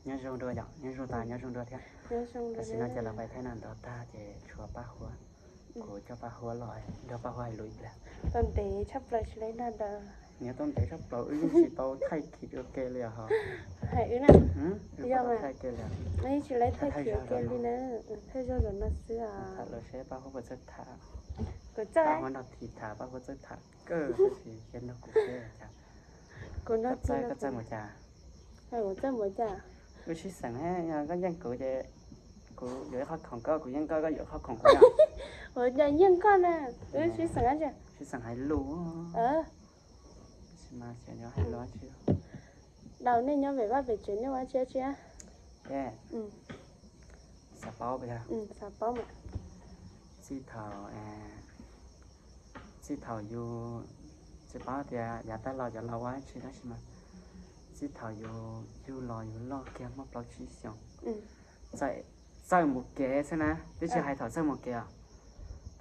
Nyob zoo dua yom, nyob zoo tas, nyob zoo dua thiab. Tam sim no ces los pais Thaib Nam ntawd tag ces tshuav Paj Huab. Kuv coj Paj Huab los nrog Paj Huab hais lus ib pliag. Tau ntev tshaj plaws tsis laib noj ntawd. Nyob tau ntev tshaj plaws wb yeej tsis tau thaij khiv ua ke li os. Hais wb na, wb tsis laib thaij khiv ua ke li na. Thaij zog zaum no xwb. Tham lus seb Paj Huab puas txawj tham. Kuv txawj. Paj Huab nrog Thim tham, Paj Huab txawj tham kawg tab sis cia nrog kuv seb cas. Kuv nrog Thim, koj txawj mus cas? Kuv txawj mus cas? Wb sib xeem, yog koj yeej kuv ces kuv yuav ib qho khoom koj, kuv yeej koj, koj yuav ib qho khoom kuv. Ua cas yeej koj na, wb sib xeem. Sib xeem hais lus. Hais lus. Daus nej nyob pem vaj pem tsev nej ua dab tsi? Xav paub, xav paub mas. Txij thaum, txij thaum yus, tsis paub tias yav tag los cov laus ua dab tsi tab sis mas txij thaum yus yug los yus loj kiag muaj plaub tsib xyoos, txawj mus kev xwb na, twb tsis hais thaum txawj mus kev os.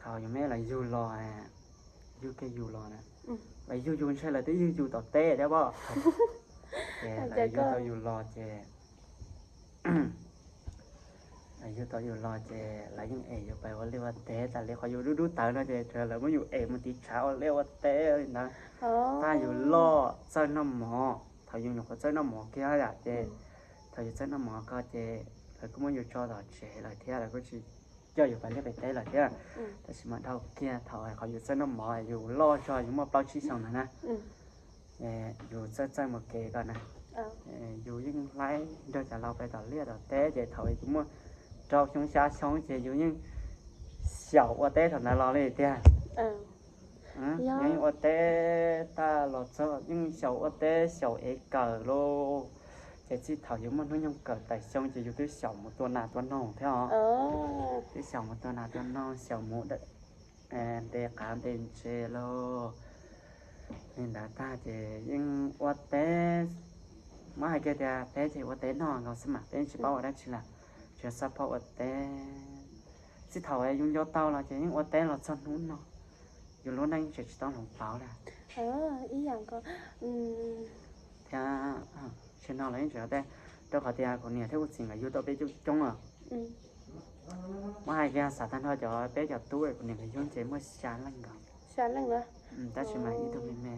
Thaum yus me los yug los, yug kiag yus los na, lawv yug yus ntshe lawv twb yug yus tom teb thiab pob. Ces lawv yug tau yus los ces, lawv yug tau yus los ces lawv yeej ev yus pais ua liaj ua teb tas li, qhov yus dub dub tawv no ces lawv muab yus ev mus tiv tshav ua liaj ua teb li ntawd. Tag yus loj txawj noj mov, thaum yus nyuam qhuav txawj noj mov kiag yom ces thaum yus txawj noj mov ko ces lawv kuj muab yus tso tom tsev lawm thiab, lawv kuj tsis coj yus pais liaj pais teb lawm thiab. Tab sis mas dhau kiag thaum qhov yus txawj noj mov yus loj zog yus muaj plaub tsib xyoos ntawd na, yus txawj txawj mus kev ko na, yus yeej laib nrog cov laus pais tom liaj tom teb ces thaum yus muaj rau xyoo xya xyoo ces yus yeej xyaum ua teb thaum ntawd los li tiag. Yeej ua teb tag los txog yeej xyaum ua teb xyaum ev kawm lauj. Ces txij thaum yus muaj hnub nyoog kawm tawm xyoo ces yus twb xyaum mus tua nas tua noog thiab os. Twb xyaum mus tua nas tua noog, xyaum mus nte qav nte ntses lauj. Li ntawd tag ces yeej ua teb, muab hais kiag tias peb ces ua teb noj nkaus xwb mas peb tsis paub ua dab tsi lawm, tsuas xav paub ua teb. Txij thaum yus nco tau los ces yeej ua teb los txog hnub no, yus lub neej tseem tsis tau hloov pauv li. Ib yam nkaus thiab. Tsis no los yeej tseem ua teb, rau qhov tias kuv niam thiab kuv txiv nkawd yug tau peb coob coob os. Muab hais kiag xav tag nrho cov peb cov tub kuv niam nkawd yug ces muaj xya leej nkaus. Tab sis mas ib tug me me,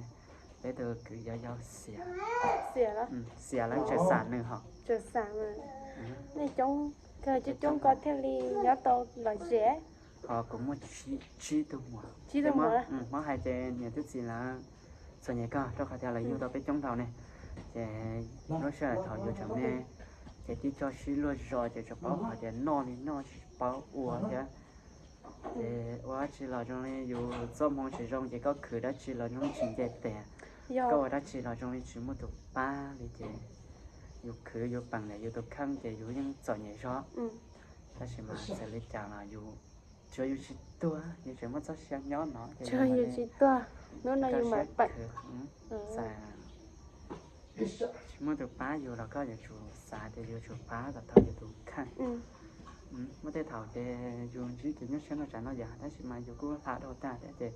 peb tus kwv yau yau xiam, xiam lawm tseem xam nws hos. Nej coob, coob ko thiaj li nyob tau lom zem. Ho kuv muaj tsib tug muam, muab hais ces niam thiab txiv lawv txom nyem kawg rau qhov tias lawv yug tau peb coob dhau ne. Ces lub sij hawm thaum yus tseem me ces tib co sib luag zos ces tsuas paub qhov tias noj li noj tsis paub ua thiab. Ces ua dab tsi los zoo li yus txoj hmoo tsis zoo ces koj khwv dab tsi los zoo tsis nce tes, koj ua dab tsi los zoo li tsis muaj tus pab li ces yus khwv yus peem ntawm yus tus kheej ces yus yeej txom nyem zog. Tab sis mas txawm li cas los yus, tsuav yus tsis tuag yus tseem muaj txoj sia nyob no ces yus tsis tuag, hnub no yus mam peem. Tsis muaj tus pab yus los koj yuav tsum xav tias yus yuav tsum pab kom tau yus tus kheej. Muaj tej thaum ces yus ntsib kev nyuaj siab no tsav no yam tab sis mas yus kuj hla dhau tag thiab ces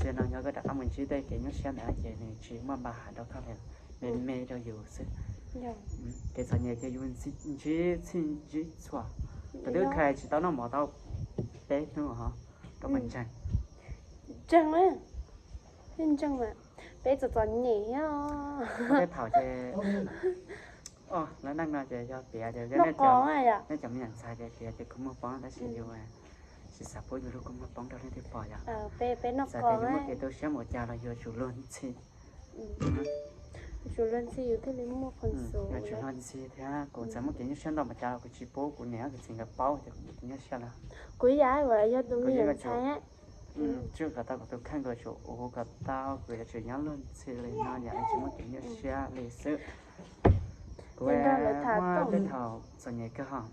sia no yog koj rov qab mus ntsib tej kev nyuaj siab ntawd ces nws tsis muaj npa hav rau koj li, me me rau yus xwb. Kev txom nyem ces yus ntsib txhij ntsib txhua, kuv twb khai tsis tau noj mov tau peb hnub os, koj puas ntseeg? Ntseeg, ntseeg mas peb txom txom nyem thiab. Tej thaum ces lawv neej no ces yog tias nej cov me nyuam ntxhais ces tias ces kua muag poob tab sis yus tsis xav pub yus lub kua muag poob rau leej twg pom yom. Txawm tias yus muaj kev tu siab npaum cas los yus yuav tsum luag ntxhi. Yuav tsum luag ntxhi thiab, kuv txawm muaj kev nyuaj siab ntau npaum cas los kuv tsis pub kuv niam kuv txiv nkawd paub tias kuv muaj kev nyuaj siab lawm. Kuv yam yog tus me nyuam ntxhais, tswj kom tau kuv tus kheej, kuv yuav tsum ua kom tau, kuv yuav tsum nyob luag ntxhi li no yam li tsis muaj kev nyuaj siab li xwb. Kuv muaj tej thaum txom nyem kawg hos,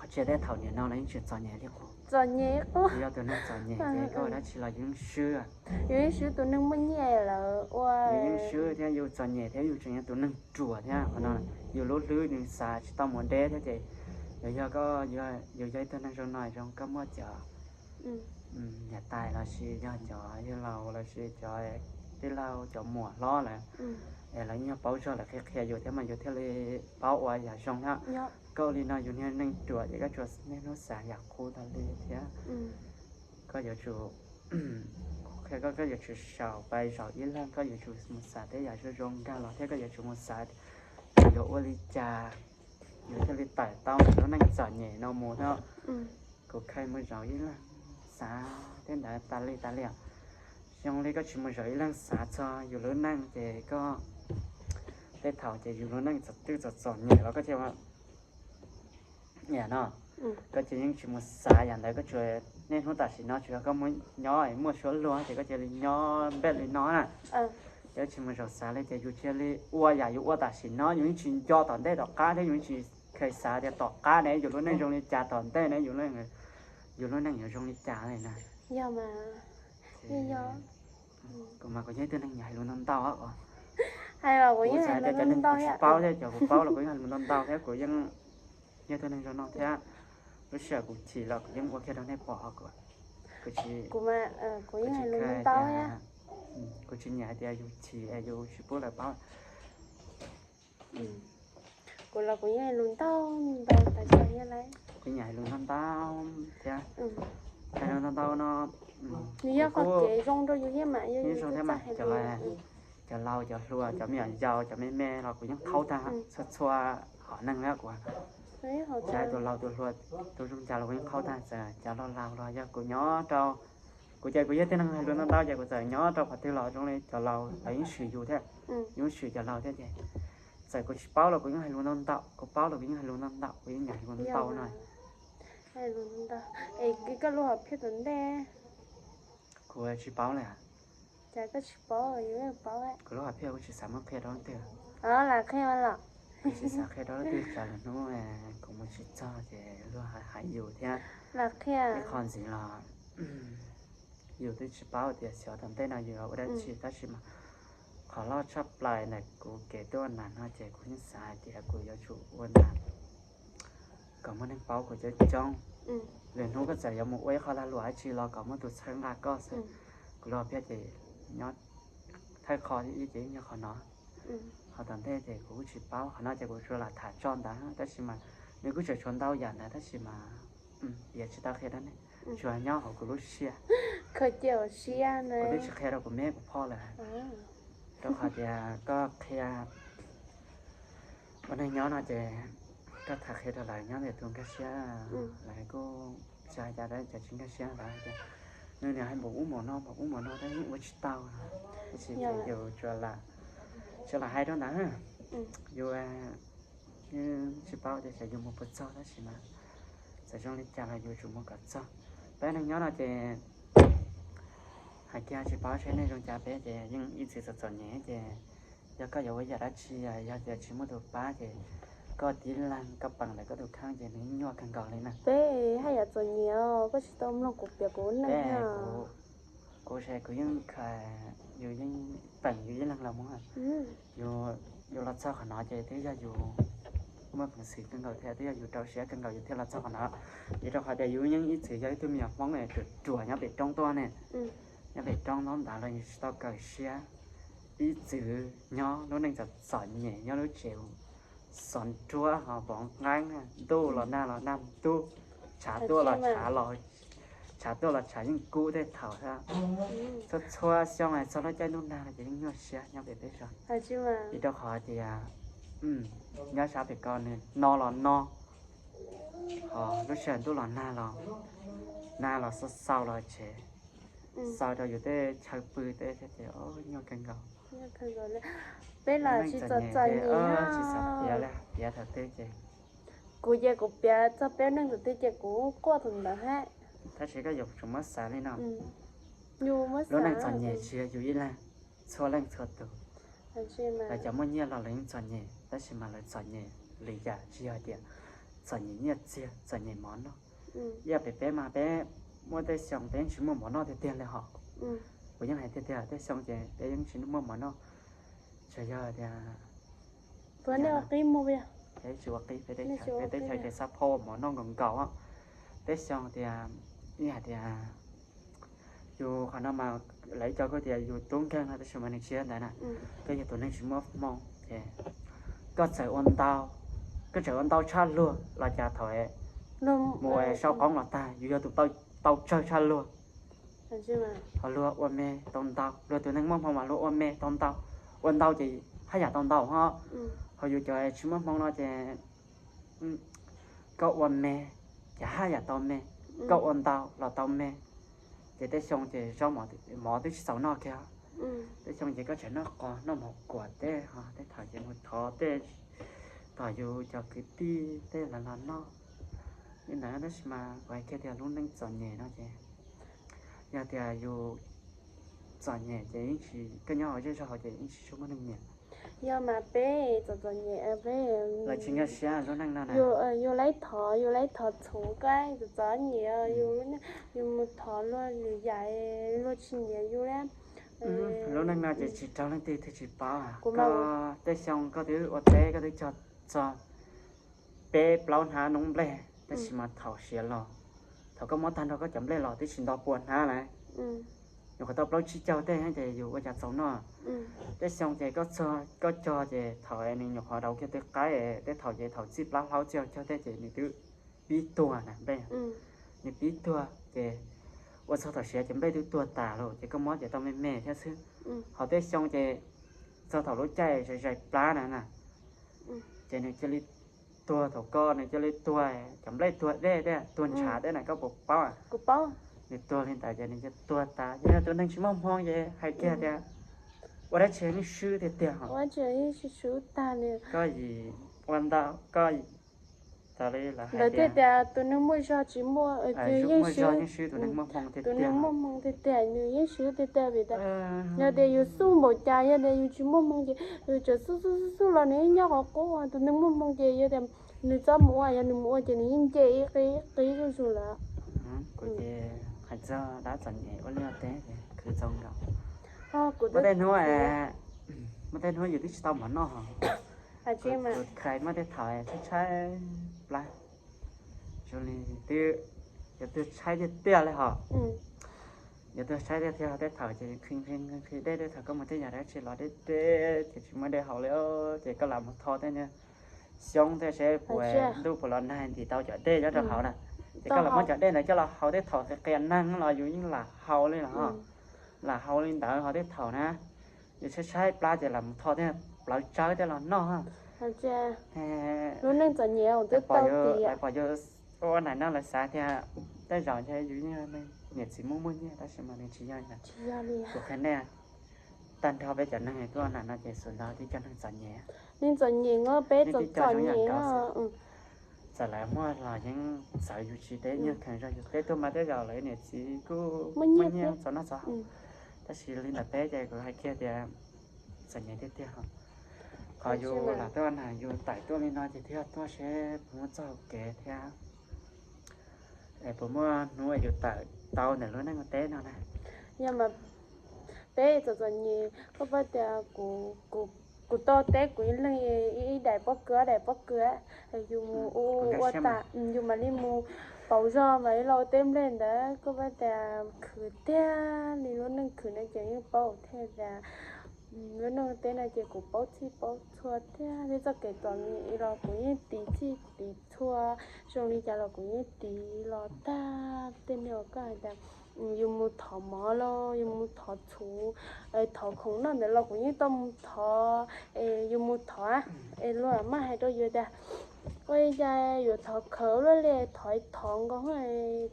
tsis yog tej thaum nim no los yeej tseem txom nyem li qub. Kuv yog tus neeg txom nyem ces koj ua dab tsi los yus yeej swb. Yus yeej swb tus neeg muaj nyiaj lawm ua. Yus yeej swb thiab yus txom nyem thiab yus tseem yog tus neeg ruam thiab qhov no. Yus lub hlwb nws xav tsis tau mus deb thiab ces yus yog, yus yog ib tug neeg zoo no zoo koj muaj cov niam tais los sis yog cov yawg laus los sis cov tij laug cov muam hlob lawm, Lawv yeej yog paub zog lawm qhia qhia yus thiab mas yus thiaj li paub ua yam zoo thiab. Koj ua li no yus niag neej ruam ces koj tsuas niaj hnub xav yam qub tas li thiab. Koj yuav tsum, qhia koj, koj yuav tsum xyaum pais zaum ib leeg, koj yuav tsum mus xav tej yam zoo zoo nkag los thiab koj yuav tsum mus xav yuav ua li cas yus thiaj li tawm tau lub neej txom nyem no mus thiab. Kuv kheev mus zaum ib leeg xav tej ntawd tas li tas li os. Zoo li koj tsis mus zaum ib leeg xav txog yus lub neej ces koj, tej thaum ces yus lub neej twb txom txom nyem los koj cia li, no, koj cia li yeej tsis mus xav yam ntawd, koj tsuas niaj hnub tam sim no tsuas yog koj muaj nyob muaj suab luag ces koj cia li nyob npej li no na. Ces tsis mus zaum xav li ces yus cia li ua yam yus ua tam sim no, yus yeej tsis nco tom ntej tom qab thiab yus yeej tsis kheev xav tias tom qab ne yus lub neej zoo li cas, tom ntej ne yus lub neej yuav zoo li cas li na. Kuv mas kuv yog ib tug neeg nyiam hais lus ntau ntau os. Kuv txhais tias cov neeg kuv tsis paub thiab cov kuv paub los kuv yeej hais lus ntau ntau thiab kuv yeej yog ib tug neeg zoo no thiab. Lub sij hawm kuv chim los kuv yeej ua kiag rau nej pom, kuv, kuv tsis, kuv tsis nyiam hais tias yus chim es yus tsis pub lawv paub. Kuv los kuv yeej hais lus ntau ntau tas zog thiab lauj. Kuv nyiam hais lus ntau ntau thiab. Hais lus ntau ntau no, nws yog qhov kev zoo rau yus thiab mas, yog zoo thiab mas cov, cov laus cov hluas cov me nyuam yaus cov me me los kuv yeej qhaub tag txhua txhua hom neeg thiab kuv, txawm tus laus tus hluas tus zoo cas los kuv yeej qhaub tag, txawm cov laus laus los yog kuv nyob rau, kuv ces kuv yog tib neeg hais lus ntau ntau ces kuv txawm nyob rau qhov twg los zoo li cov laus lawv yeej swm yus thiab, yus yeej swm cov laus thiab ces txawm kuv tsis paub los kuv yeej hais lus ntau ntau, kuv paub los kuv yeej hais lus ntau ntau, kuv yeej nyiam hais lus ntau no. Es koj lub hom phiaj tom ntej? Kuv tsis paub li. Kuv lub hom phiaj kuv tsis xav muab qhia rau leej twg. Kuv tsis xav qhia rau leej twg, tsam lwm hnub kuv mus tsis txog ces luag hais yus thiab. Ib qho ntxiv los yus twb tsis paub tias xyov tom ntej no yus yuav ua dab tsi tab sis mas qhov loj tshaj plaws ntawm kuv kev tuaj nas no ces kuv yeej xav hais tias kuv yuav tsum ua nas kom muaj neeg paub kuv coob coob. Lwm hnub koj txawm yuav mus ua ib qho lag luam dab tsi los kom muaj tus txhawb nqa koj xwb. Kuv lub hom phiaj ces nyob thawj qho ib ces yeej yog qhov no. Qhov tom ntej ces kuv kuj tsis paub, qhov no ces kuv tsuas lam tham tso ntawd tab sis mas nws kuj tseem tshuav ntau yam ntawd tab sis mas piav tsis tau qhia rau nej, tsuas nyob hauv kuv lub siab. Kuv twb tsis qhia rau kuv me kuv phauj lawm, rau qhov tias koj qhia ua neeg nyob no ces koj tham qhia rau lawv nyob ntawm tus nkag siab, lawv kuj tsis hais cas, cov tsis nkag siab lawv tias nws niam hais npaum ub npaum no npaum ub npaum no tab yeej ua tsis tau. Tab sis ces yus tsuas lam hais rau ntawd, yus tsis paub tias xyov yus mus puas txog tab sis mas txawm zoo li cas los yus tsum mus kom txog. Peb neeg nyob no ces hais kiag tsis paub seb nej zoo cas, peb ces yeej ib txwm txom txom nyem ces yog koj yuav ua yam dab tsi yog tias tsis muaj tus pab ces koj tib leeg koj peem ntawm koj tus kheej ces nws yeej nyuaj kawg nkaus li na. Peb haj yam txom nyem, koj tsis tau mloog kuv piav kuv neej. Kuv, kuv yeej, yus yeej peem yus ib leeg los mus, yus los txog qhov no ces twb yog yus muaj peev xwm kawg nkaus thiab twb yog yus rau siab kawg nkaus yus thiaj los txog qhov no. Vim rau qhov tias yus yeej ib txwm yog ib tug me nyuam Hmoob ruam ruam nyob pem roob tuaj ne, nyob pem roob ntaub ntawv los yus tsis tau kawm siab, ib txwm nyob lub neej txom txom nyem nyob lub tsev xov nruab ho vov nqeeb, ntuj los nag los nag ntub, tshav tuaj los tshav los, tshav tuaj los tshav yeej kub tej thaum thiab. Txhua txhua xyoo txog lub caij ntuj nag no ces yeej nyuaj siab nyob pem peb zos. Vim rau qhov tias nyob sab pem ko nws no los no, ho lub sij hawm ntuj los nag los, nag los xau xau los tsev, xau rau yus tej chaw pw tej thiab ces nyuaj kawg nkaus. Peb los tsis txom txom nyem, tsis xav piav li, piav thaum twg ces, kuv ces kuv piav txog peb neej thaum twg ces kuv quaj thaum ntawd hab. Tab sis koj yuav tsum muab xav li no, lub neej txom nyem tsis yog yus ib leeg, txhua leej txhua tus. Lawv cov muaj nyiaj los lawv yeej txom nyem tab sis mas lawv txom nyem lwm yam tsis yog tias txom nyem nyiaj txiag txom nyem mov noj. Ib yam pem peb mas peb muaj tej xyoo peb yeej tsis muaj mov noj tiag tiag li hos. Kuv yeej hais tiag tiag tej xyoo ces peb yeej tsis muaj mov noj, tsuas yog tias peb tsis ua qib, peb teb chaws ces xab phob ua mov noj nkaus nkaus. Tej xyoo tias, ib hais tias Yus qhov no mas lawv ib co kuj tias yus tub nkeeg no tab sis mas nws tsis yog ntawd na. Koj yog tus neeg tsis muaj hmoo ces koj txawm ua ntau, koj txawm ua ntau tshaj luag los cas thaum mus sau qoob los tag yus yog tus tau tsawg tshaj luag. Ho luag ua me tau ntau, luag tus neeg muaj hmoo mas luag ua me tau ntau, ua ntau ces haj yam tau ntau ho. Ho yus cov tsis muaj hmoo no ces koj ua me ces haj yam tau me, koj ua ntau los tau me. Ces tej xyoo ces zaub mov twb tsis txaus noj kiag, tej xyoo ces koj tseem noj qos noj mov kuam tej ho tej thaum ces mus thov tej, tom yus cov kwv tij tej los los noj li ntawd. Tab sis mas kuv hais kiag tias lub neej txom nyem no ces yog tias yus txom nyem ces yeej tsis, koj nyob hauv zej zog hauv ces yeej tsis tshua muaj neeg nyiam. Yog mas peb txom txom nyem peb, lawv tsis nkag siab lub neej no na. Yus laib thov, yus laib thov txhuv koj txom txom nyem, yus mus thov luag lwm yam luag tsis nyiam yus li. Lub neej no ces tsis raug leej twg thiaj tsis paub. Koj tej xyoo koj twb ua teb koj twb cog txog peb plaub hnab noob nplej tab sis mas thaum siav los, thaum koj muab tag nrho koj cov nplej los twb tsis nto pua hnab lawm. Nyuam qhuav tau plaub tsib caug tej ces yus ua cas txaus noj. Tej xyoo ces koj txog koj cog ces thaum nws nyuam qhuav daus kiag twb qaib, tej thaum ces thaum txij plab hlaub txij caug tej ces nws twb pib tuag na nplej. Nws pib tuag ces ua txog thaum siav ces nplej twb tuag tas lawm ces koj muab ces tau me me thiab xwb. Ho tej xyoo ces txog thaum lub caij zais zais plab na na, ces nws cia li tuag thaum koj, nws cia li tuag, cov nplej tuag dej thiab tuag ntshav thiab na koj puas paub? Nws tuag li ntawd ces nws cia tuag tas. Yog tus neeg tsis muaj hmoo ces hais kiag tias ua dab tsi yeej swb tiag tiag ho. Koj yim ua ntau koj tas li lawv hais tias tus neeg muaj zog tsis muaj, yeej swb, tus neeg muaj hmoo tiag tiag, muaj hmoo tiag tiag nws yeej swb tiag tiag vim tias yog tias yus xub npaum cas yog tias yus tsis muaj hmoo ces yus tseem xub xub xub xub los nws yeej nyob qhov qub. Tus neeg muaj hmoo ces yog tias nws txob mus ua, yog nws mus ua ces nws yeej nce ib qib ib qib zuj zus lawm. Kuv ces hais txog dab txom nyem ua liaj teb ces khwv txaus nkaus. Muaj tej hnub, muaj tej hnub yus twb tsis tau mov noj, kuv kheev muaj tej thaum tshaib tshaib plab, zoo li twb, yus twb tshaib tiag tiag li hos. Yus twb tshaib tiag tiag tej thaum ces nqhis nqhis dej, tej thaum koj mus tej yam dab tsi los deb deb ces tsis muaj dej haus li, ces koj lam mus tho tej xyoob tej seb puas ntuj puas los nag ntim tau cov dej nyob rau hauv na, ces koj lam muab cov dej ntawd coj los haus tej thaum qias qias neeg los yus yeej lam haus li los, lam haus li ntawd ho tej thaum na yus tshaib tshaib plab ces lam mus tho tej plawv tsawb tej los noj. Lub neej txom nyem twb tau tias pom yus ua nai no lawv xav tias tej zaum ntshe yus yeej niam txiv muaj muaj nyiaj tab sis mas nws tsis yog. Kuv qhia nej, tag nrho peb cov neeg tuaj nram no ces xus ntawd tib co neeg txom nyem. Neeg txom nyem no peb txom txom nyem no. Txawm lawv muaj los yeej txawv yus tsis deb, nyiaj kheev zog yus peb tuaj mas tej zaum lawv niam txiv kuj muaj nyiaj txaus noj txaus haus, tab sis li ntawm peb ces kuv hais kiag tias txom nyem tiag tiag. Qhov yus lam tuaj na yus tawm tuaj li no ces thiaj tuaj seb puas muaj txoj hauv kev thiab es puas muaj hnub yus tawm tau ntawm lub neej ua teb no na. Yog mas peb txom txom nyem koj paub tias kuv tau teb kuv ib leeg ib daim pob kws ob daim pob kws, yus mus ua ua tas yus mam li mus pauv zog mam li los ua teb nplej ntawd koj paub tias khwv tiag li lub neej khwv no ces yeej paub thiab tias lub neej teb no ces kuv paub txhij paub txhua tiag, thiab txoj kev txom nyem los kuv yeej tiv txhij tiv txhua, zoo li cas los kuv yeej tiv los tag. Tej niag uas koj hais tias yus mus thov mov los yus mus thov txhuv, thov khoom noj ntawd los kuv yeej tau mus thov, es yus mus thov es luag maj hais rau yus tias ua li cas yuav thov khawv luaj li, thov thov nkaus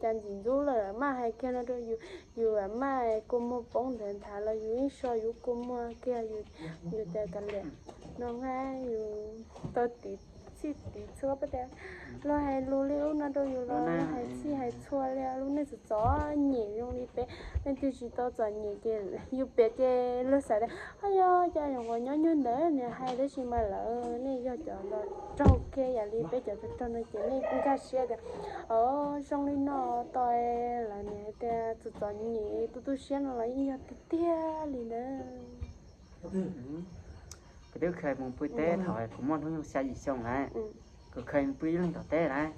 cas ntxim ntxub lawm maj hais kiag no rau yus, yus maj kua muag poob nthav nthav los yus yeej so yus kua muag kiag, yus tias kav liam no na, yus tau tiv txhij tiv txhua pab tias luag hais lus li ub no rau yus los hais txhij hais txhua li, lub neej txom txom nyem zoo li peb. Leej twg tsis tau txom nyem ces yus piav ces luag xav tias o yog cas nyuam qhuav nyob nyuag ntawd niag hais tab sis mas lawv nej yog cov nto raug kiag yam li peb cov raug raug no ces nej nkag siab tias o zoo li no tau, lawv niag hais tias txom txom nyem tu tu siab no los yeej yog tiag tiag li ntawd. Kuv twb kheev mus pw teb thaum kuv muaj hnub nyoog xya yim xyoo lawm, kuv kheev mus pw ib leeg tom teb lawm.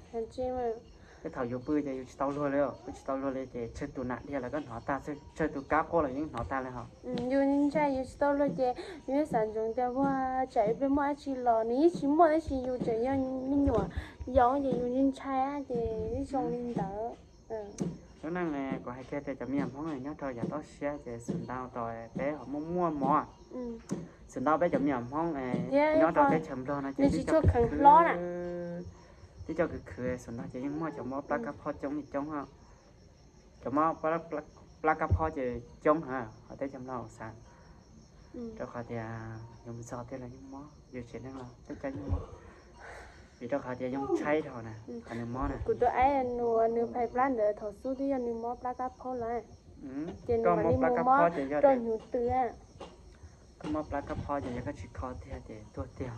Tej thaum yus pw ces yus tsis tau luag li, pw tsis tau luag li ces tsawg tus nam dhia los koj hnov tag, tsawg tus kab quaj los yeej hnov tag li hos. Yus ntshai yus tsis tau luag ces yus xav ntsoov tias ua tsam ib pliag muaj dab tsi los, nws yeej tsis muaj tab sis yus tseem yog me nyuam yaus ces yus ntshai ces zoo li ntawd. Lub neej kuv hais kiag tias cov me nyuam Hmoob nyob rau yav toj siab ces xum ntau tau peb ho muaj muaj mob. Xum ntau peb cov me nyuam Hmoob nyob rau teb chaws Nplog no ces tib co khwv khwv, tib co khwv khwv xum ntau ces yeej muaj cov mob plab kab phob coob li coob. Cov mob plab kab phob ces coob heev hauv teb chaws Nplog xav, rau qhov tias yus mus txog tej los yeej mob, yus tsev neeg los tej caij yeej mob. Vim rau qhov tias yus tshaib dhau na, qhov nws mob na. Kuv tus aib nws phais plab ntawd thaum xub twb yog nws mob plab kab phob lawm, ces nws mam li mus mob rau hnyuv tw. Koj mob plab kab phob ces yog koj tsis kho tiag ces tuag tiag.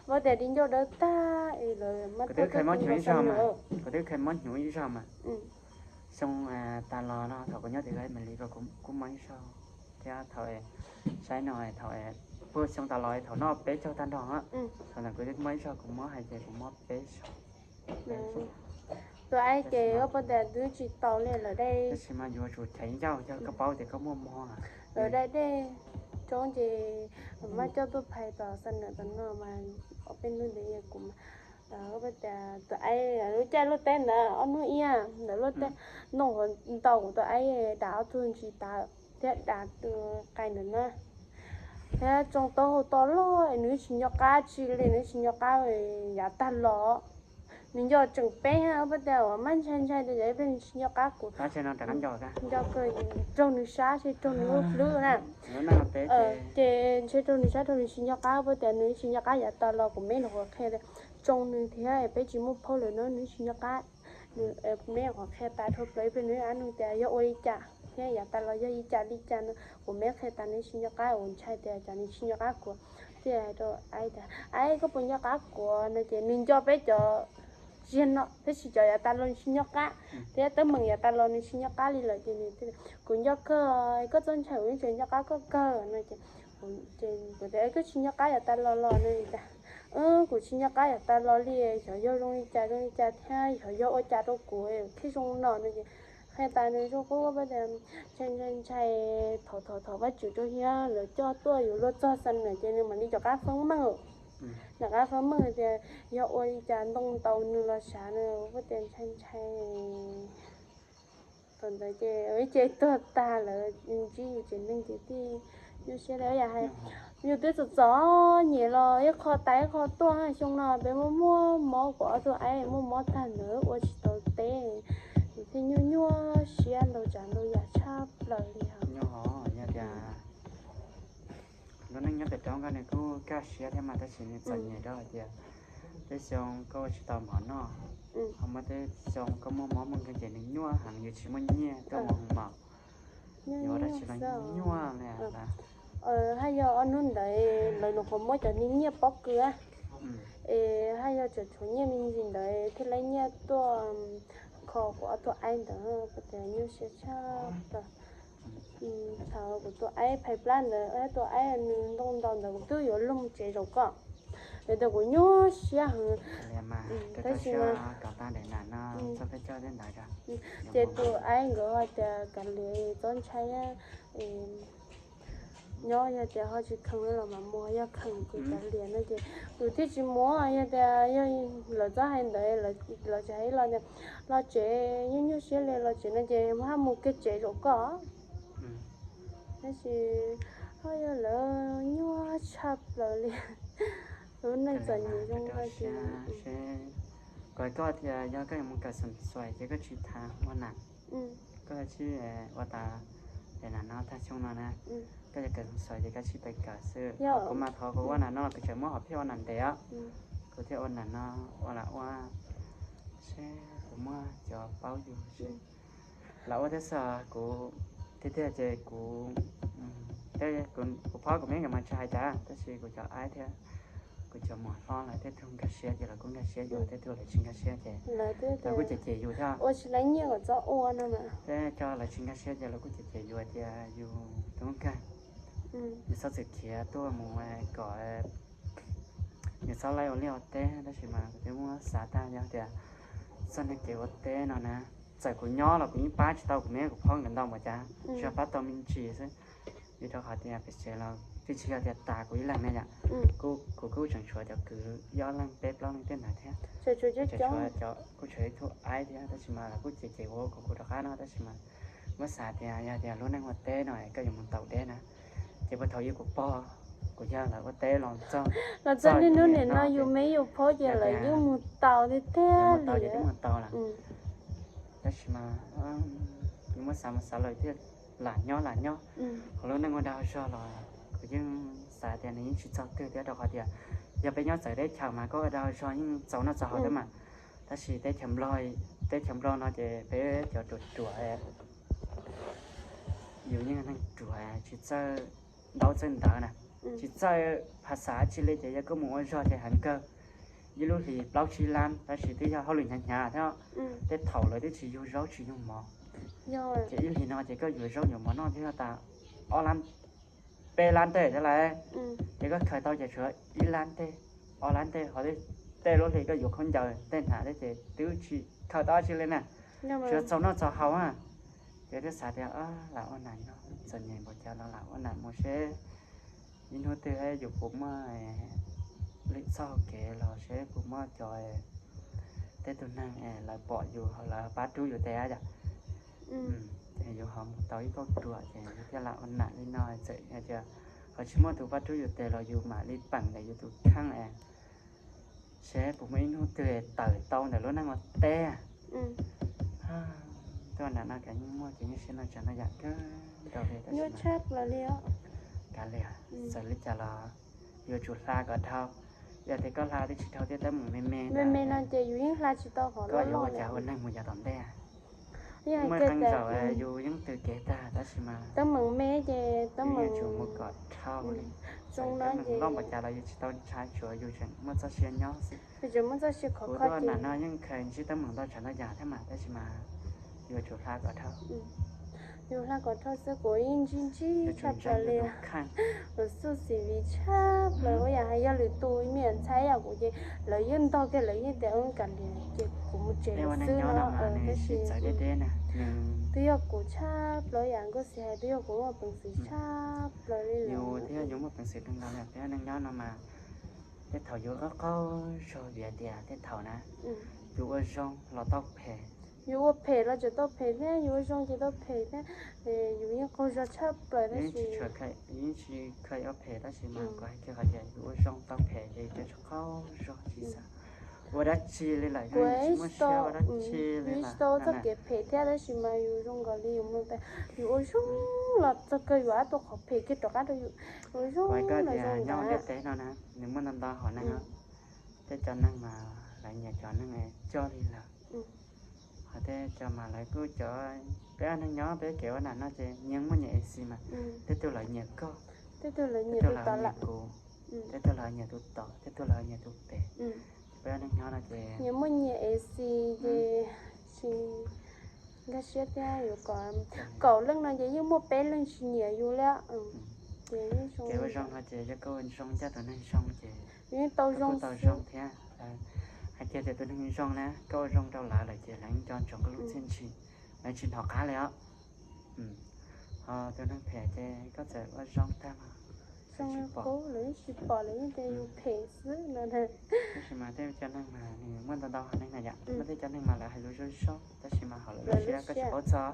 Ua tias di ncauj dawb tag es lawv kuv twb kheev mob hnyuv ib zaug mas, kuv twb kheev mob hnyuv ib zaug mas. Xyoo tas los no thaum kuv nyob tim Los Angeles ko kuv kuj mob ib zaug thiab thaum saib no thaum puag xyoo tas los thaum noj peb caug tag nrho, thaum ntawd kuv twb mob ib zaug, kuv mob hais tias kuv mob peb zaug. Tus aib ces ua poj tas twb tsis tau li lawm dej. Tab sis mas yuav tsum cheem ncauj yog koj paub tias koj muaj mob. Lawv dai dej roob ces maj coj tuaj phais tom xa nam tom no mas ob peb hnub ntawd kuv ua poj tas tus aib lub caij luaj teb ntawd ob hnub ib ntawd luaj teb, ntoo hauv ntau kuv tus aib dam ob tug ntsis taw thiab dam tus qai ntawm na. Thiab tsoo taub hau to loj es nws tsis nco qab tsi li, nws tsis nco qab yav tag los. Nws nco tseem peb, pab tias uas maj ntshai ntshai tias yog ib pliag nws tsis nco qab kuv. Nco kawg, raug nws sab ces raug nws lub hlwb na. Ces ntshe raug nws sab raug nws tsis nco qab, pab tias nws tsis nco qab yav tas los kuv me nyuam qhuav qhia tias tsoo nws thiab peb tsis muaj phauj lawm no nws tsis nco qab. Kuv me nyuam qhuav qhia tas dhau plaws ib pliag nws ab nug tias yog ua li cas thiab yav tas los yog li cas li cas no, kuv me qhia tas nws tsis nco qab, kuv ntshai tias cas nws tsis nco qab kuv. Thiaj hais rau aib tias aib koj puas nco qab kuv no ces nws nco peb cov ziag no tab sis cov yav tas los nws tsis nco qab, thiab teeb meem yav tas los nws tsis nco qab li lawm ces nws, kuv nco kawg, koj txhob ntshai, kuv yeej tseem nco qab koj kawg no ces kuv tias koj tsis nco qab yav tas los los no tias kuv tsis nco qab yav tas los li, xyov yog zoo li cas zoo li cas thiab xyov yog ua cas rau kuv thiaj zoo no no ces qhia tas nws zoo quaj quaj pab tias ntshai ntshai ntshai, thov thov thov Vajtswv rau thiab lawv coj tuaj yuav luag txog xa nam ces nws mam li rov qab feeb meej. Rov qab feeb meej tias yog ua li cas ntoo ntaus nws los sav no, pab tias ntshai ntshai. Thaum ntawd ces ib ce tuag tag lawm, ntsib yus tsev neeg ces thiaj nyuaj siab li yam hais. Yus twb txom txom nyem los ib qho tas ib qho tuaj, xyoo no peb muaj muaj mob, kuv ob tug aib muaj mob tag ntawd ua tsis tau teb, yus thiaj nyuaj nyuaj siab ntau tsav ntau yam tshaj plaws li os. Yog tias lub neej nyob pem roob ko nws kuj kaj siab thiab mas tab sis nws txom nyem rau hais tias tej xyoo koj ua tsis tau mov noj, ho muaj tej xyoo koj muaj mob muaj nkeeg ces nws nyuaj heev, yus tsis muaj nyiaj tuaj mus hoo mov, yuav ua dab tsi los nyuaj li. Haj yog ob hnub ntawd lawv nyuam qhuav muab cov niag nyiaj pob kws, es haj yog tseem tshuav nyiaj me ntsis ntawd thiaj li nyiaj tuaj kho kuv ob tug aib ntawd, kuv tias nyuaj siab tshaj plaws. Thaum kuv tus aib phais plab ntawd, tus aib nws ntoo ntaus ntawd kuv twb yuav luag mus tsev zaum koj, vim tias kuv nyuaj siab heev. Tab sis mas ces tus aib nkawd hais tias kav liam txhob ntshai, nyob yog tias ho tsis kheev los mam mus, yog kheev ces kav liam no ces kuv thiaj tsis mus. Yog tias yog lawv txhob hais ntawd, lawv tsis hais los tias los tsev, nyuaj nyuaj siab li los tsev no ces haj mus kiag tsev zaum koj. Tab sis ho yog lawv nyuaj tshaj plaws li, lub neej txom nyem zoo no ces. Kuv hais koj tias yog koj yuav mus kawm xeem xuais ces koj tsis tas ua nam, koj tsis ua tas, es nam no tag xyoo no na, koj yuav kawm xeem xuais ces koj tsis pes kawm xwb. Kuv mas thaum kuv ua nam no los kuv tseem muab hom phiaj ua nam ntev os, kuv thiaj ua nam no ua lam ua, seb kuv muaj cov paub yus seb lam ua thiab xwb. Kuv tiag tiag ces kuv, kuv phob kuv me nkawd mas tsis hais cas, tab sis kuv cov aib thiab kuv cov muam hlob lawv tej tug nkag siab ces lawv kuj nkag siab yus, tej tug lawv tsis nkag siab ces lawv kuj cem cem yus thiab. Ua tsis laiv nyiaj kom txhob ua no mas. Tej cov lawv tsis nkag siab ces lawv kuj cem cem yus tias yus tub nkag, yus txhob txwm khiav tuaj mus kom yus txhob laib ua liaj ua teb, tab sis mas kuv twb muab xav tag yog tias Txog neeg kev ua teb no na, txawm kuv nyob los kuv yeej pab tsis tau kuv me kuv phob nkawd ntau npaum cas, tsuas pab tau me ntsis xwb. Vim rau qhov tias pem tsev los twb tsis yog tias tas kuv ib leeg ne yom, kuv kuj tseem tshuav cov kwv ib ob leeg peb plaub leeg tej ntawd thiab. Kuj tshuav ib tug aib thiab, tab sis mas lawv kuj cem cem kuv kuv rov qab no, tab sis mas muab xav tias yog tias lub neej ua teb no koj yuav mus tau deb na, ces puag thaum ub kuv pog kuv yawg lawv ua teb los txog, los txog niaj hnub nim no yus me yus phob ces lawv yeej mus tau tiag tiag li, yeej mus tau lawm. Tab sis mas yus muab xav mus xav lawm thiaj lam nyob lam nyob. Hauv lub neej ua dag zog los kuv yeej xav tias nws yeej tsis txog twg thiab, rau qhov tias yog peb nyob txawv teb chaws mas koj ua dag zog yeej txaus noj txaus haus thiab mas. Tab sis teb chaws Nplog, teb chaws Nplog no ces peb cov ruam ruam yus yeej neeg ruam tsis txawj ntaub txawj ntawv na, tsis txawj phas xas dab tsi li ces yog koj mus ua zog ces heev kawg. Ib lub hlis plaub tsib lab, tab sis twb yog hauj lwm hnyav hnyav thiab, tej thaum lawv twb tsis yug zaub tsis yug mov. Ces ib hlis no ces koj yuav zaub yuav mov noj twb yog tas ob lab peb lab ntej thiab lawm. Ces koj khaws tau ces tshuav ib lab ntej, ob lab ntej, ho tej lub hlis koj yuav khaub ncaws tej hnav thiab ces twb tsis khaws tau dab tsi li na, tsuas txaus noj txaus haus na. Ces thiaj xav tias lam ua nam nyob, txom nyem npaum cas los lam ua nam mus seb ib hnub twg yus puas muaj lwm txoj hau kev los seb puas muaj cov tej tus neeg lawv pom yus lawv pab rub yus tes yom. Ces yus ho mus tau ib kauj ruam ces yus thiaj lam ua nam li no, txawm hais tias ho tsis muaj tus pab rub yus tes los yus mam li peem ntawm yus tus kheej seb puas muaj ib hnub twg tawm tau ntawm lub neej ua teb. Tuaj nram no ces yeej muaj kev nyuaj siab no tsav no yam kawg nkaus li, tab sis kav liam, txawm li cas los yuav tsum hla kom dhau. Yog tias koj hla twb tsis dhau thiab teeb meem me me me me no ces yus yeej hla tsis tau qhov koj yuav ua cas ua neeg mus yav tom ntej. Muaj qee zaum yus yeej tws kev tag tab sis mas teeb meem me ces teeb meem yuav tsum mus kom dhau li. Txawm teeb meem loj npaum cas los yus tsis tau ntshai, tsuas yus tseem muaj txoj sia nyob xwb. Kuv tuaj nram no yeej khaws ntsib teeb meem ntau tsav ntau yam thiab mas tab sis mas yuav tsum hla kom dhau. Yus hla kom dhau xwb, kuv yeej ntsib ntsib tshaj plaws li, kuv xub xis li tshaj plaws. Ua yam hais yog lwm tus me nyuam ntxhais yam kuv ces lawv yeej ntog kiag lawv yeej tias kav liam ces kuv mus tsev xwb no. Tab sis twb yog kuv tshaj plaws yam nkauj xis hais, twb yog kuv muaj peev xwm tshaj plaws li lawm. Yus twb yog yus muaj peev xwm neeg ntau, peb neeg nyob no mas tej thaum yus qaug qaug zog vim tias tej thaum na yus ua zoo los tau phem. Yus ua phem los tseem tau phem thiab, yus ua zoo ces tau phem thiab. Yus yeej qaug zog tshaj plaws tab sis yeej tsis khaws ua phem tab sis mas kuv hais kiag qhov tias yus ua zoo tau phem ces yus tseem qaug zog tsis xav ua dab tsi li lawm, yus tsis muaj siab ua dab tsi li lawm. Tau txoj kev phem thiab tab sis mas yus zoo nkaus li yus mus tas yus ua zoo los txog kawg yus ab tau qhov phem kiag rov qab rau yus. Ua zoo los zoo ntiaj teb no na, nws muaj ntau ntau hom neeg, tej cov neeg mas lawv nyiam cov neeg coj li lawm. Ho tej cov mas lawv kuj cov, peb neeg nyob peb kev ua nam no ces nyias muaj nyias ib xis mas, tej tug lawv nyiam koj, tej tug lawv nyiam kuv, tej tug lawv nyiam tus tom, tej tug lawv nyiam tus pem. Peb neeg nyob no ces nyias muaj nyias ib xis ces tsis nkag siab thiab. Yus kaum leej no ces yeej muaj peb leeg tsis nyiam yus li. Kev ua zoo no ces yog koj ua zoo coj tus neeg zoo ces yus yeej tau zoo thiab. Hais kiag tias tus neeg zoo na, koj ua zoo rau lawv lawm ces lawv yeej nco ntsoov koj lub txiaj ntsig, lawv tsis hnov qab li os. Ho tus neeg phem ces koj txawm ua zoo tag los zoo li qub lawv yeej tsis pom, lawv yeej tias yus phem xwb no. Tab sis mas tej cov neeg mas nws muaj ntau ntau hom neeg na yom, muaj tej cov neeg mas lawv hais lus zoo zoo tab sis mas hauv lawv lub siab koj tsis paub txog.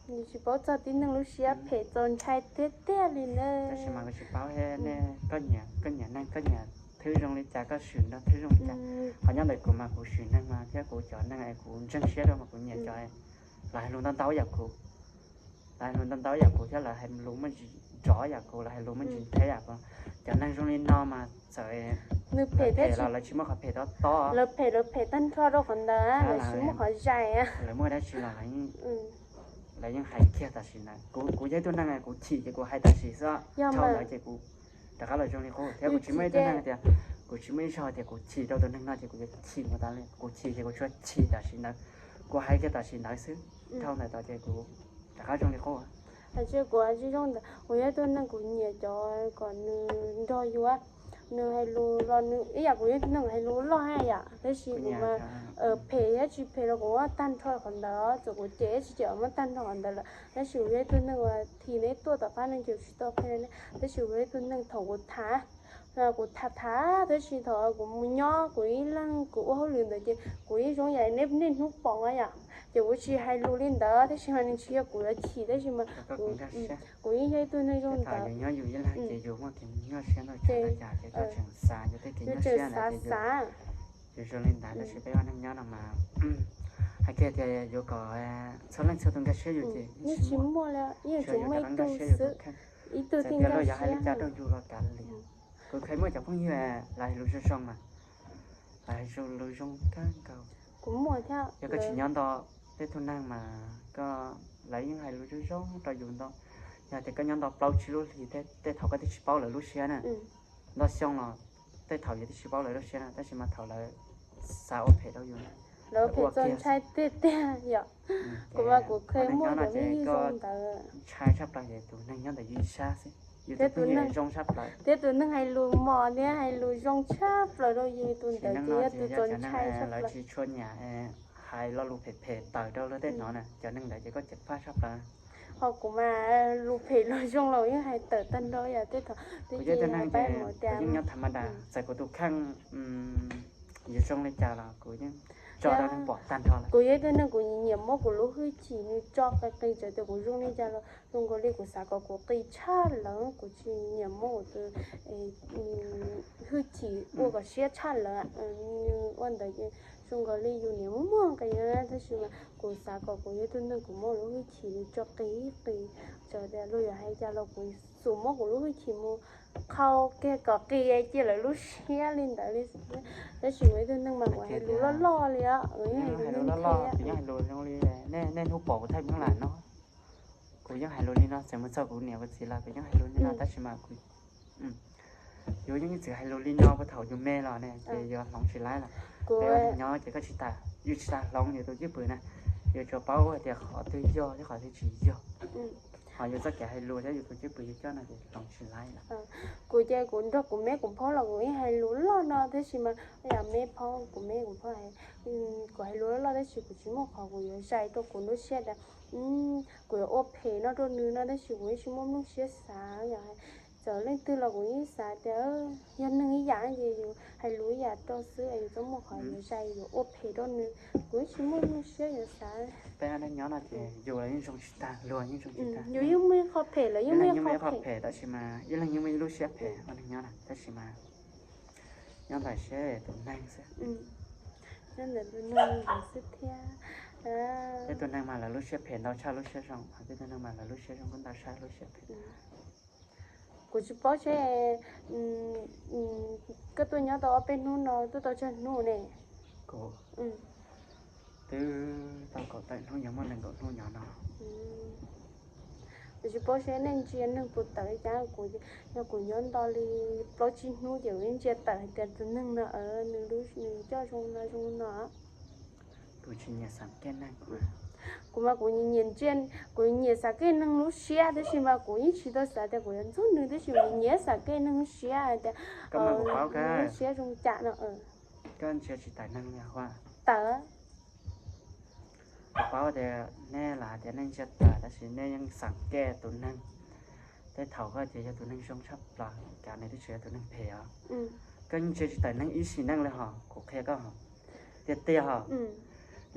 Yus tsis paub txog tib neeg lub siab phem txaus ntshai tiag tiag li na. Tab sis mas kuv tsis paub thiab, nej, koj nyiam, koj nyiam neeg koj nyiam thwb zoo li cas koj swm nrog thwb zoo li cas. Ho nyob ntawm kuv mas kuv swm neeg mas thiab kuv cov neeg es kuv ntseeg siab rau mas kuv nyiam cov lawv hais lus ntau ntau yam kuv, lawv hais lus ntau ntau yam kuv thiab lawv hais lus muaj ntsis nrov yam kuv, lawv hais lus muaj ntsis nthe yam kuv. Cov neeg zoo li no mas txawm nws phem thiab los lawv tsis muaj qhov phem tob tob, lawv phem, lawv phem tag nrho rau qhov ntawd, lawv tsis muaj qhov zais. Lawv muaj dab tsi los lawv yeej hais kiag tam sim ntawd. Kuv, kuv yog ib tug neeg kuv chim ces kuv hais tam sim xwb, dhau ntawd ces kuv rov qab los zoo li qub thiab. Kuv tsis muaj ib tug neeg tias kuv tsis muaj ib zaug tias kuv chim rau tus neeg no ces kuv yuav chim mus tas li, kuv chim ces kuv tsuas chim tam sim ntawd, kuv hais kiag tam sim ntawd xwb, dhau ntawd tod ces kuv rov qab zoo li qub. Hais tias kuv zoo ntawd, kuv yog ib tug neeg kuv nyiam cov kom nws nrog yus, Nws hais lus los nws ib yam kuv yog ib tug neeg hais lus loj hab yom, tab sis kuv mas phem thiab tsis phem los kuv muab tag nrho qhov ntawd, txawm kuv cem tsis cem muab tag nrho qhov ntawd lawm, tab sis kuv yog ib tug neeg uas thim neb tuaj tom qab no ces tsis tau qhia, tab sis kuv yog ib tug neeg thaum kuv tham, kuv tham tham tab sis thaum kuv mus nyob kuv ib leeg kuv ua hauj lwm ntawd ces kuv yeej zoo yam nej niaj hnub pom yom, ces kuv tsis hais lus li ntawd tab sis mas nws tsis yog kuv yuav chim tab sis mas kuv yeej yog ib tug neeg zoo ntawd. Yus tseem xav xav, yus zoo li ntawd tab sis peb ua neej nyob no mas hais kiag tias yuav kom txhua leej txhua tus nkag siab yus ces yeej tsis muaj, tsuas yus cov nkag siab yus tus kheej. Txawm tias luag yuav hais li cas rau yus los kav liam. Kuv kheev muaj cov phooj ywg lawv hais lus zoo zoo mas, lawv hais lus zoo kawg nkaus. Yog koj tsis nyob nto tej tug neeg mas koj, lawv yeej hais lus zoo zoo rau yus nto. Yog tias koj nyob nto plaub tsib lub hlis tej thaum koj twb tsis paub lawv lub siab na, nto xyoo los tej thaum yus twb tsis paub lawv lub siab na tab sis mas thaum lawv xav ua phem rau yus na, lawv phem txaus ntshai tiag tiag yom. Kuv mas kuv kheev muaj cov phooj ywg zoo ntawd. Ntshai tshaj plaws ces tus neeg nyob ntawm yus ib sab xwb, yus tus phooj ywg zoo tshaj plaws thiab tus neeg hais lus mos thiab hais lus zoo tshaj plaws rau yus tus ntawd ces yog tus txaus ntshai tshaj plaws. Lawv tsis tshua nyiam hais lo lus phem phem tawm rau luag tej hnov na, cov neeg ntawd ces koj ceev faj tshaj plaws. Ho kuv mas lus phem lus zoo los yeej hais tawm tag nrho yom, tej thaum kuv yog tus neeg ces kuv yeej nyob tham ma das, txawm kuv tus kheej yuav zoo li cas los kuv yeej tso rau neeg pom tag nrho lawm. Kuv yog ib tug neeg kuv nyiam muab kuv lub hwj chim nws tso qis qis, txawm tias kuv zoo li cas los zoo nkaus li kuv xav kom kuv qis tshaj lawm, kuv tsis nyiam muab kuv tus hwj chim ua kom siab tshaj lawm. Nws ua ntawd ces zoo nkaus li yus niam muag muag nqis na, tab sis mas kuv xav kom kuv yog tus neeg kuv muab lub hwj chim nws tso qis qis, txawm tias luag yuav hais cas los kuv xum muab kuv lub hwj chim mus qhau kiag kom qis cia lawv lub siab li ntawd li. Tab sis kuv yog tus neeg mas kuv hais lus loj loj li os, kuv yeej hais lus zoo li nej hnub pom kuv thaij nyob lam no, kuv yeej hais lus li no, txawm mus txog kuv niam kuv txiv los kuv yeej hais lus li no, tab sis mas kuv yus yeej ib txwm hais lus li no puag thaum yus me los ne ces yuav hloov tsis laib lawm. Peb ua neej nyob ces koj tsis tas, yus tsis tas hloov yus tus cwj pwm na, yus tsuas paub hais tias qhov twg yog thiab qhov twg tsis yog. Ho yus txoj kev hais lus thiab yus tus cwj pwm yus coj no ces hloov tsis laib lawm. Kuv ces kuv nrog kuv me kuv phaub los kuv yeej hais lus loj no tab sis mas yam me phaub, kuv me kuv phaub, kuv hais lus loj loj tab sis kuv tsis muaj qhov kuv yuav zais rau kuv lub siab tias kuv yuav ua phem no rau nws no tab sis kuv yeej tsis muaj lub siab xav yom. Txawm leej twg los kuv yeej xav tias yog neeg ib yam ces yus hais lus ib yam rau xwb, yus txhob muaj qhov yuav zais yuav ua phem rau nws, kuv yeej tsis muaj lub siab yuav xav. Peb ua neej nyob no ces yus los yeej zoo tsis tag, luag yeej zoo tsis tag, yus yeej muaj ib qho phem, lawv yeej muaj ib qho phem, tab sis mas ib leeg yeej muaj ib lub siab phem ua neej nyob na, tab sis mas nyob ntawm seb tus neeg xwb. Nyob ntawm tus neeg xwb thiab. Tej tus neeg mas lawv lub siab phem ntau tshaj lub siab zoo, ho tej tus neeg mas lawv lub siab zoo kuj ntau tshaj lub siab phem. Kuv tsis paub seb koj tuaj nyob tau ob peb hnub no tuaj tau tsawg hnub ne? Kuv twb tau kaum tawm hnub, yog muaj nees nkaum hnub nyob no. Kuv tsis paub seb nej ntsia neeg puas tawm li cas, kuv, yog kuv nyob nto li plaub tsib hnub ces kuv yeej ntsia tawm hais tias tus neeg no nws coj zoo no zoo no. Kuv tsis nyiam xav kej neeg. Kuv mas kuv nyiam ntsia, kuv nyiam xav kej neeg lub siab tab sis mas kuv yeej tsis tau xav tias kuv yuav ntxub nws tab sis kuv nyiam xav kej neeg lub siab hais tias lub siab zoo cas no. Koj ntsia tsis tawm neeg li, tawm. Kuv paub tias nej lam hais tias nej ntsia tawm tab sis nej yeej xav kej tus neeg. Tej thaum koj tias yog tus neeg zoo tshaj plaws, cas nws twb tsis yog tus neeg phem os. Koj yeej ntsia tsis tawm neeg ib sim neej li hos, kuv qhia koj hos. Tiag tiag hos,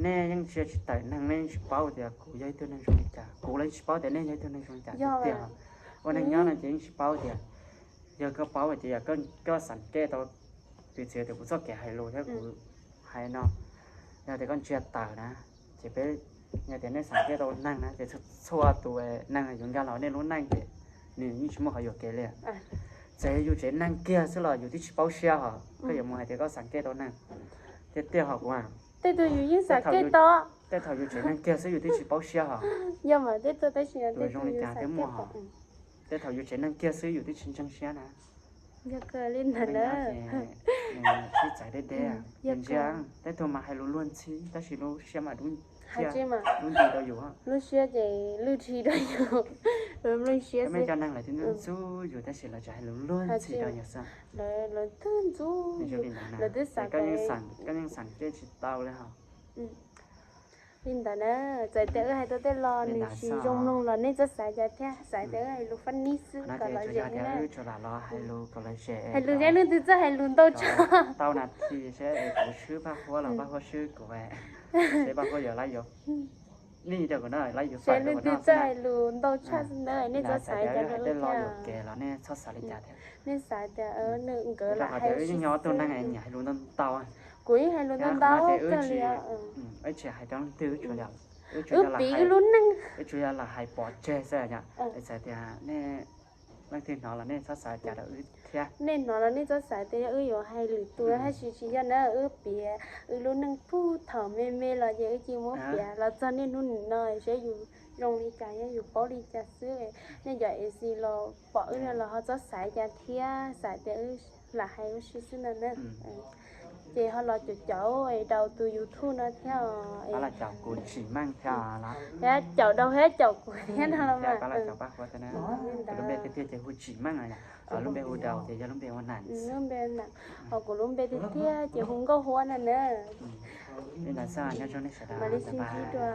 nej yeej ntsia tsis tawm neeg, nej yeej tsis paub tias kuv yog ib tug neeg zoo li cas, kuv los yeej tsis paub tias nej yog ib tug neeg zoo li cas tiag tiag hos. Ua neeg nyob no ces yeej tsis paub tias, yog koj paub hais tias koj xav kej tau tus txiv tias kuv txoj kev hais lus thiab kuv hais no, yog tias koj ntsia tawm na, ces peb, yog tias nej xav kej tau neeg na ces txhua tus neeg yuav nkag los nej lub neej ces nws yeej tsis muaj qhov yuam kev li. Txawm yus tsev neeg kiag xwb los yus twb tsis paub siab hos, koj yuav mus hais tias koj xav kej tau neeg. Tiag tiag hos kuv, tej tug yus yeej xav kej tau, tej thaum yus tsev neeg kiag xwb yus twb tsis paub siab hos. Yog mas tej tug tab sis tus zoo li cas twb muaj hos. Tej thaum yus tsev neeg kiag xwb yus twb tsis ntseeg siab na. Yog kawg li ntawd na. Sib txawv deb deb, yus ntsia tej tug mas hais lus luag ntxhi tab sis lub siab mas dub nti rau yus, lub siab ces lwj rhi rau yus. Lawv mloog siab xwb. Cov neeg lawv twb ntxub yus tab sis lawv tsis hais lus luag ntxhi rau yus xwb. Lawv twb ntxub yus, lawv twb xav, koj yeej xav koj yeej xav kej tsis tau li hos. Li ntawd na, txawm tias wb hais tau tej lo nws tsis zoo mloog los nej txhob xav cas thiab, xav tias wb hais lus funny xwb kom lom zem. Wb tsuas lam los hais lus kom lom zem, hais lus seb leej twg txawj hais lus ntau tshaj. Tau nas this seb kuv swb Paj Huab los Paj Huab swb kuv, seb Paj Huab yuav lab yuav nej rau kuv na, lab yuav seb leej twg txawj hais lus ntau tshaj xwb na, nej txhob xav cas rau wb thiab. Nej xav tias nkawd lam hais, yeej nyob tus neeg nyiam hais lus ntau ntau. Kuv yeej hais lus ntau ntau kawg li. Wb tsis hais rau leej twg, wb piav wb lub neej, wb tsuas yog lam hais pov tseg xwb. Txawm tias nej leej twg hnov los nej txhob xav cas rau wb thiab. Nej hnov los nej txhob xav tias yog wb yuav hais lwm tus tab sis tsis yog na, wb piav wb lub neej puag thaum me me los ces wb cia muab piav los txog niaj hnub nim no seb yus zoo li cas thiab yus paub li cas xwb. Nej cov A C los pom wb no los ho txhob xav cas thiab, xav tias wb lam hais ua si xwb no na. Ces ho los caum caum rau tus YouTube no thiab os. Thiab caum rau thiab caum kuv thiab no los mas. Lub npe tiag tiag ces hu Tsim Meej, lub npe hu rau ces yog lub npe ua nam. Lub npe nam, ho kuv lub npe tiag tiag ces hu Nkauj Huab no na. Li ntawd xwb, nyob zoo nej sawv daws, mam li sib ntsib dua.